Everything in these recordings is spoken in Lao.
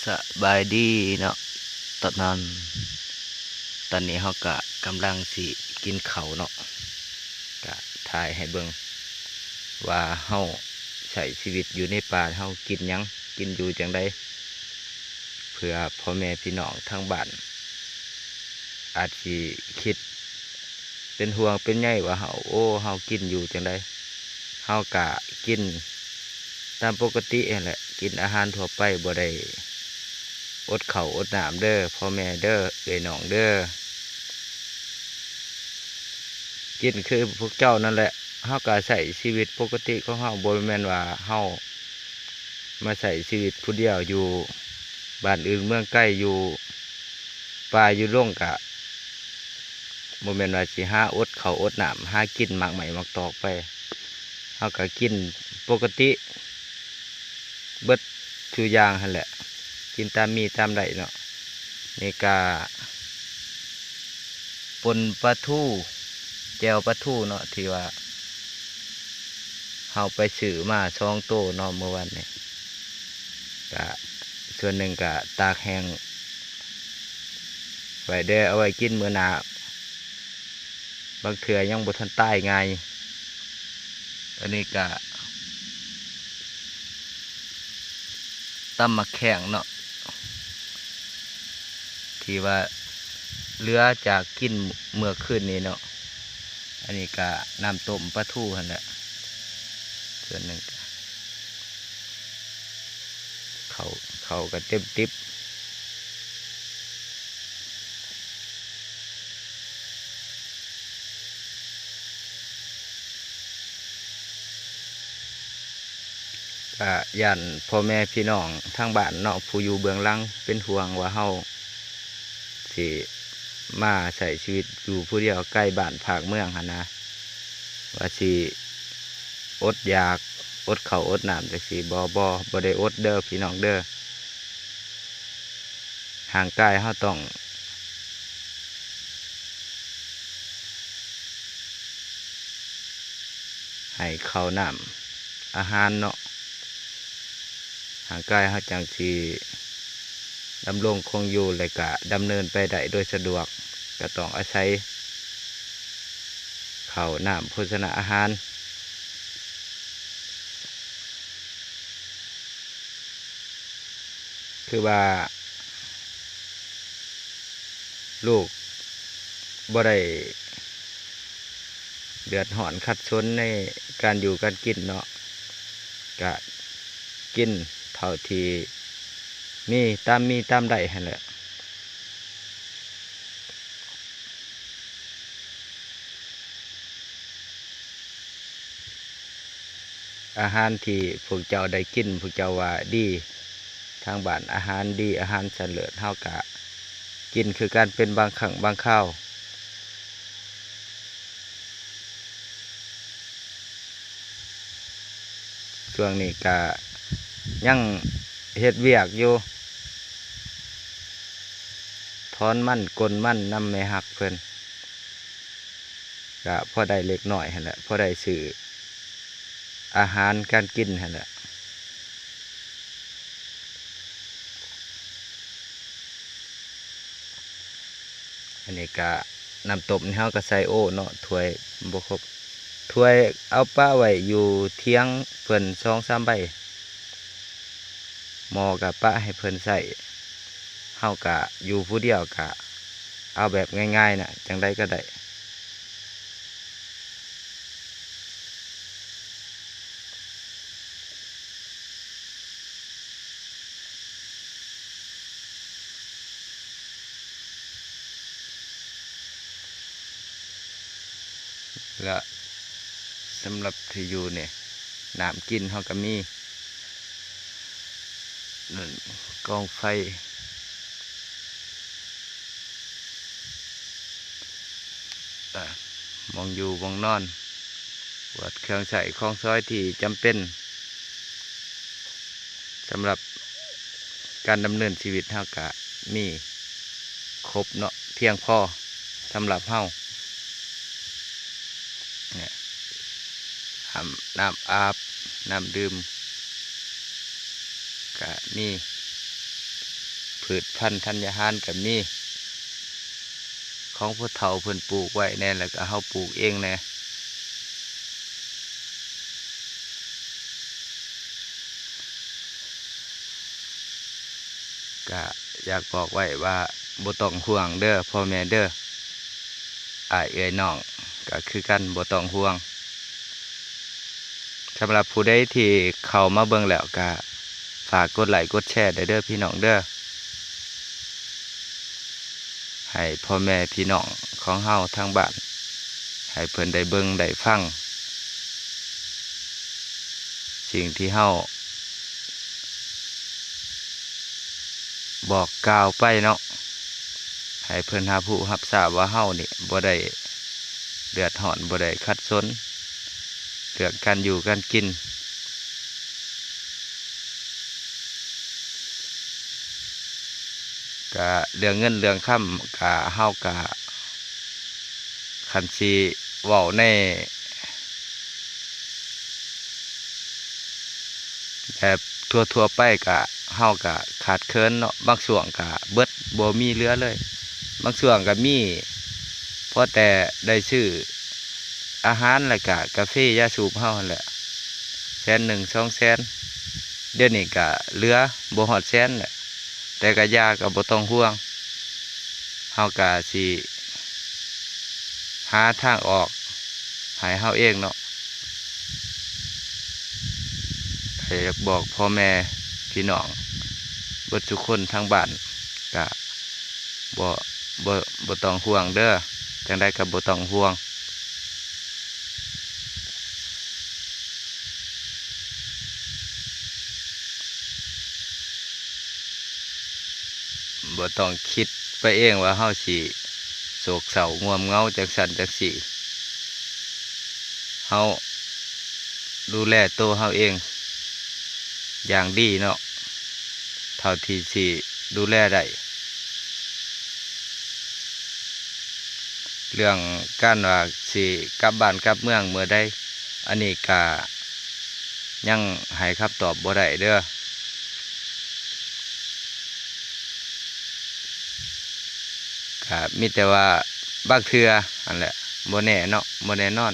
ສະບາຍດີເນາະ ຕອນນັ້ນ ຕອນນີ້ເຮົາກະກຳລັງຊິກິນເຂົ້າເນາະ ກະຖ່າຍໃຫ້ເບິ່ງວ່າເຮົາໃຊ້ຊີວິດຢູ່ໃນປ່າ ເຮົາກິນຫຍັງ ກິນຢູ່ຈັ່ງໃດ ເພື່ອພໍ່ແມ່ພີ່ນ້ອງທາງບ້ານ ອາດຊິຄິດເປັນຫ່ວງເປັນໃຍວ່າເຮົາ ໂອ້ ເຮົາກິນຢູ່ຈັ່ງໃດ ເຮົາກະກິນຕາມປົກກະຕິຫັ້ນແຫຼະ ກິນອາຫານທົ່ວໄປ ບໍ່ໄດ້ອົດເຂົ້າອົດນ້ຳເດີ ພໍ່ແມ່ເດີ ເອື້ອຍນ້ອງເດີ ກິນຄືພວກເຈົ້ານັ້ນແຫຼະ ເຮົາກະໃຊ້ຊີວິດປົກກະຕິຂອງເຮົາ ບໍ່ແມ່ນວ່າເຮົາ ມາໃຊ້ຊີວິດຜູ້ດຽວຢູ່ບ້ານອື່ນເມືອງໄກ ຢູ່ປ່າຢູ່ດົງ ກະບໍ່ແມ່ນວ່າຊິຫາອົດເຂົ້າອົດນ້ຳ ຫາກິນໝາກໄມ້ໝາກຕອກໄປ ເຮົາກະກິນປົກກະຕິເບິດທຸກຢ່າງຫັ້ນແຫຼະ ກິນຕາມມີຕາມໄດ້ເນາະ ນີ້ກະ ປົ່ນປາທູ ແຈ່ວປາທູເນາະ ທີ່ວ່າເຮົາໄປຊື້ມາສອງໂຕເນາະ ມື້ວານນີ້ ກະສ່ວນໜຶ່ງກະຕາກແຫ້ງໄວ້ເດີ ເອົາໄວ້ກິນມື້ໜ້າ ບາງເທື່ອຍັງບໍ່ທັນຕາຍງ່າຍ ອັນນີ້ກະ ຕຳໝາກແຂ້ງເນາະ ທີ່ວ່າເຫຼືອຈາກກິນເມື່ອຄືນນີ້ເນາະ ອັນນີ້ກະນ້ຳຕົ້ມປາທູຫັ້ນແຫຼະ ສ່ວນໜຶ່ງກະ ເຂົ້າ ເຂົ້າກະເຕັມຕິບ. ກະຢ້ານພໍ່ແມ່ພີ່ນ້ອງທາງບ້ານເນາະ ຜູ້ຢູ່ເບື້ອງຫຼັງເປັນຫ່ວງວ່າເຮົາຊິມາໃຊ້ຊີວິດຢູ່ຜູ້ດຽວໄກບ້ານພາກເມືອງຫັ້ນນະ ວ່າຊິອົດຢາກ ອົດເຂົ້າອົດນ້ຳຈັ່ງຊີ້ ບໍ່ ບໍ່ ບໍ່ໄດ້ອົດເດີພີ່ນ້ອງເດີ ຮ່າງກາຍເຮົາຕ້ອງ ໃຫ້ເຂົ້ານ້ຳອາຫານເນາະ ຮ່າງກາຍເຮົາຈັ່ງຊິດຳລົງຄົງຢູ່ ແລະກະດຳເນີນໄປໄດ້ໂດຍສະດວກ ກະຕ້ອງອາໄສເຂົ້ານ້ຳໂພຊະນະອາຫານ ຄືວ່າລູກບໍ່ໄດ້ເດືອດຮ້ອນຂັດສົນໃນການຢູ່ການກິນເນາະ ກະກິນເທົ່າທີ່ມີ ຕາມມີຕາມໄດ້ຫັ້ນແຫຼະ. ອາຫານທີ່ພວກເຈົ້າໄດ້ກິນ ພວກເຈົ້າວ່າດີ ທາງບ້ານອາຫານດີ ອາຫານຊັ້ນເລີດ ເຮົາກະກິນຄືກັນເປັນບາງຄັ້ງບາງຄາວ. ຊ່ວງນີ້ກະຍັງເຮັດວຽກຢູ່ ຖອນມັນ ກົນມັນນຳແມ່ຮັກເພິ່ນ ກະພໍໄດ້ເລັກນ້ອຍຫັ້ນແຫຼະ ພໍໄດ້ຊື້ອາຫານການກິນຫັ້ນແຫຼະ. ອັນນີ້ກະນ້ຳຕົ້ມນີ້ເຮົາກະໃສ່ໂອເນາະ ຖ້ວຍບໍ່ຄົບ ຖ້ວຍເອົາປະໄວ້ຢູ່ຖຽງເພິ່ນສອງສາມໃບ ໝໍ້ກະປະໃຫ້ເພິ່ນໃຊ້ ເຮົາກະຢູ່ຜູ້ດຽວກະເອົາແບບງ່າຍໆນະ ຈັ່ງໃດກະໄດ້. ລະສຳລັບທີ່ຢູ່ນີ້ ນ້ຳກິນເຮົາກະມີ ນັ້ນ ກອງໄຟ ອາ ໝ່ອງຢູ່ໝ່ອງນອນ ພວກເຄື່ອງໃຊ້ຂອງສອຍທີ່ຈຳເປັນ ສຳລັບການດຳເນີນຊີວິດເຮົາກະມີຄົບເນາະ ພຽງພໍສຳລັບເຮົາ ນ້ຳ ນ້ຳອາບ ນ້ຳດື່ມກະມີ. ພືດພັນທັນຍາຫານກໍມີ ຂອງຜູ້ເຖົ້າເພິ່ນປູກໄວ້ແດ່ ແລ້ວກໍເຮົາປູກເອງແດ່. ກະຢາກບອກໄວ້ວ່າບໍ່ຕ້ອງຫ່ວງເດີພໍ່ແມ່ເດີ ອ້າຍເອື້ອຍນ້ອງກະຄືກັນ ບໍ່ຕ້ອງຫ່ວງ. ສຳລັບຜູ້ໃດທີ່ເຂົ້າມາເບິ່ງແລ້ວກະຝາກກົດໄລ້ກົດແຊໄດ້ເດີພີ່ນ້ອງເດີ. ໃຫ້ພໍ່ແມ່ພີ່ນ້ອງຂອງເຮົາທາງບ້ານ ໃຫ້ເພິ່ນໄດ້ເບິ່ງໄດ້ຟັງ ສິ່ງທີ່ເຮົາບອກກ່າວໄປເນາະ ໃຫ້ເພິ່ນຮັບຮູ້ຮັບຊາບວ່າເຮົານີ້ບໍ່ໄດ້ເດືອດຮ້ອນ ບໍ່ໄດ້ຂັດສົນເລື່ອງການຢູ່ການກິນ. ກະເລື່ອງເງິນເລື່ອງຄຳ ກະເຮົາກະ ຄັນຊິເວົ້າໃນແບບທົ່ວໆໄປ ກະເຮົາກະຂາດເຂີນເນາະ ບາງຊ່ວງກະເບິດ ບໍ່ມີເຫຼືອເລີຍ ບາງຊ່ວງກະມີ ພໍແຕ່ໄດ້ຊື້ອາຫານ ແລ້ວກະກາເຟ ຢາສູບເຮົາຫັ້ນແຫຼະ ແສນໜຶ່ງ ສອງແສນ ດຽວນີ້ກະເຫຼືອບໍ່ຮອດແສນແຫຼະ. ແຕ່ກະຢ່າ ກະບໍ່ຕ້ອງຫ່ວງ ເຮົາກະຊິຫາທາງອອກໃຫ້ເຮົາເອງເນາະ. ກະຢາກບອກພໍ່ແມ່ພີ່ນ້ອງເບິດສູ່ຄົນທາງບ້ານ ກະບໍ່ ບໍ່ ບໍ່ຕ້ອງຫ່ວງເດີ ຈັ່ງໃດກະບໍ່ຕ້ອງຫ່ວງ. ບໍ່ຕ້ອງຄິດໄປເອງວ່າເຮົາຊິໂສກເສົ້າງ່ວມເຫງົາຈັ່ງຊັ້ນຈັ່ງຊີ້. ເຮົາດູແລໂຕເຮົາເອງຢ່າງດີເນາະ ເທົ່າທີ່ຊິດູແລໄດ້. ເລື່ອງການວ່າຊິກັບບ້ານກັບເມືອງເມື່ອໃດ ອັນນີ້ກະຍັງໃຫ້ຄຳຕອບບໍ່ໄດ້ເດີ. ກະມີແຕ່ວ່າບາງເທື່ອຫັ້ນແຫຼະ ບໍ່ແນ່ເນາະ ບໍ່ແນ່ນອນ.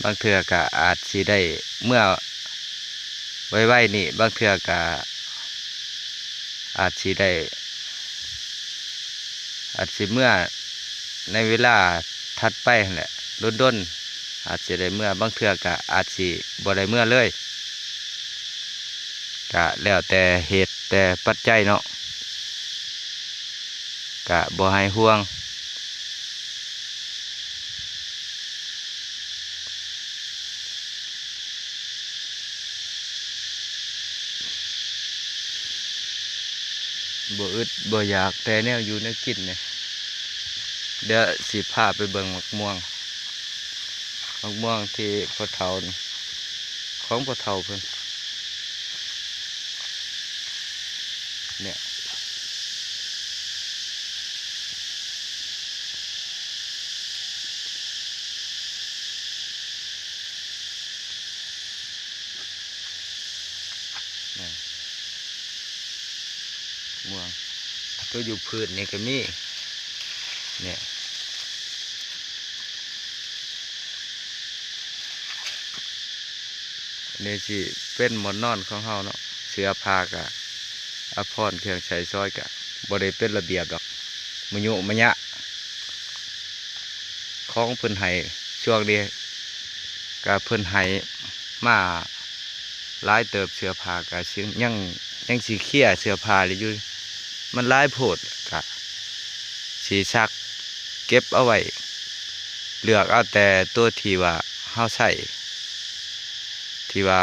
ບາງເທື່ອກະອາດຊິໄດ້ເມືອໄວໆນີ້ ບາງເທື່ອກະອາດຊິໄດ້ ອາດຊິເມືອໃນເວລາຖັດໄປຫັ້ນແຫຼະ ດົນໆອາດຊິໄດ້ເມືອ ບາງເທື່ອກະອາດຊິບໍ່ໄດ້ເມືອເລີຍ ກະແລ້ວແຕ່ເຫດແຕ່ປັດໄຈເນາະ. ກະບໍ່ໃຫ້ຫ່ວງ ບໍ່ອຶດບໍ່ຢາກແຕ່ແນວຢູ່ແນວກິນນີ້. ດຽວຊິພາໄປເບິ່ງໝາກມ່ວງ ໝາກມ່ວງທີ່ພໍ່ເຖົ້າ ຂອງພໍ່ເຖົ້າເພິ່ນ ເນຍ ມ່ວງ ໂຕຢູ່ພືດນີ້ກໍມີ ເນຍ. ນີ້ຊິເປັນບ່ອນນອນຂອງເຮົາເນາະ ເສື້ອຜ້າກະອາພອນ ເຄື່ອງໃຊ້ສອຍກະບໍ່ໄດ້ເປັນລະບຽບດອກ ມະຍຸມະຍະ ຂອງເພິ່ນໃຫ້ ຊ່ວງນີ້ກະເພິ່ນໃຫ້ມາຫຼາຍເຕີບ ເສື້ອຜ້າກະຊິຍັງ ຍັງຊິເຄຍເສື້ອຜ້າຢູ່ ມັນຫຼາຍໂພດ ກະຊິຊັກເກັບເອົາໄວ້ ເລືອກເອົາແຕ່ໂຕທີ່ວ່າເຮົາໃຊ້ ທີ່ວ່າ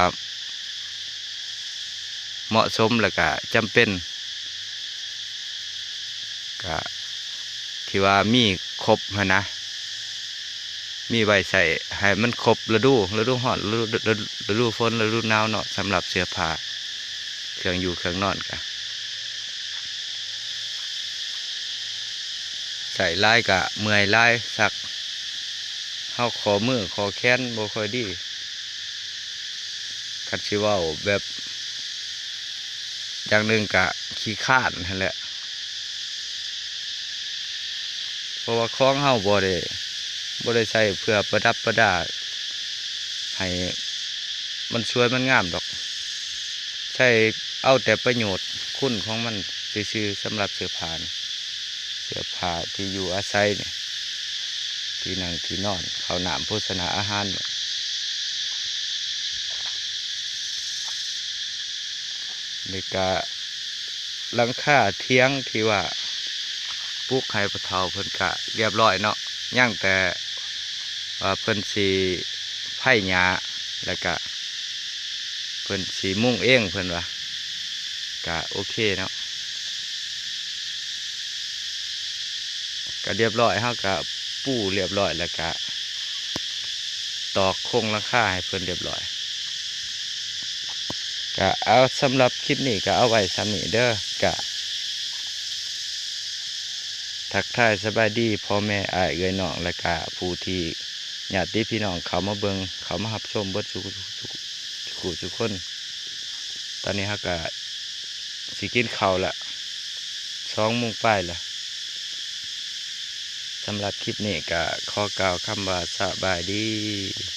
ເໝາະສົມ ແລ້ວກະຈຳເປັນ ກະທີ່ວ່າມີຄົບຫັ້ນນະ ມີໄວ້ໃຊ້ໃຫ້ມັນຄົບລະດູ ລະດູຮ້ອນ ລະດູ ລະດູຝົນ ລະດູໜາວເນາະ ສຳລັບເສື້ອຜ້າ ເຄື່ອງຢູ່ເຄື່ອງນອນກະ ໃຊ້ຫຼາຍກະເມື່ອຍຫຼາຍ ຊັກ ເຮົາຂໍ້ມືຂໍ້ແຂນບໍ່ຄ່ອຍດີ ຄັນຊິເວົ້າແບບ ຢ່າງໜຶ່ງກະຂີ້ຄ້ານຫັ້ນແຫຼະ ເພາະວ່າຂອງເຮົາບໍ່ໄດ້ ບໍ່ໄດ້ໃຊ້ເພື່ອປະດັບປະດາໃຫ້ມັນສວຍມັນງາມດອກ ໃຊ້ເອົາແຕ່ປະໂຫຍດຄຸນຂອງມັນຊື່ໆ ສຳລັບເສື້ອຜ້ານີ້ ເສື້ອຜ້າທີ່ຢູ່ອາໄສນີ້ ທີ່ນັ່ງທີ່ນອນ ເຂົ້ານ້ຳໂພຊະນາອາຫານນີ້ ນີ້ກະຫຼັງຄາຖຽງທີ່ວ່າປຸກໃຫ້ພໍ່ເຖົ້າເພິ່ນກະລຽບລ້ອຍເນາະ ຍັງແຕ່ວ່າເພິ່ນຊິໄພຫຍ້າ ແລ້ວກະເພິ່ນຊິມຸງເອງ ເພິ່ນວ່າ ກະໂອເຄເນາະ ກະລຽບລ້ອຍ ເຮົາກະປູລຽບລ້ອຍ ແລ້ວກະຕອກໂຄງຫຼັງຄາໃຫ້ເພິ່ນລຽບລ້ອຍ ກະເອົາ ສຳລັບຄລິບນີ້ກະເອົາໄວ້ສ່ຳນີ້ເດີ ກະທັກທາຍສະບາຍດີພໍ່ແມ່ອ້າຍເອື້ອຍນ້ອງ ແລະກະຜູ້ທີ່ ຍາດຕິພີ່ນ້ອງເຂົ້າມາເບິ່ງ ເຂົ້າມາຮັບຊົມເບິດສູ່ ສູ່ ສູ່ຄົນ ຕອນນີ້ເຮົາກະຊິກິນເຂົ້າລະ ສອງໂມງປາຍລະ ສຳລັບຄລິບນີ້ກະຂໍກ່າວຄຳວ່າສະບາຍດີ.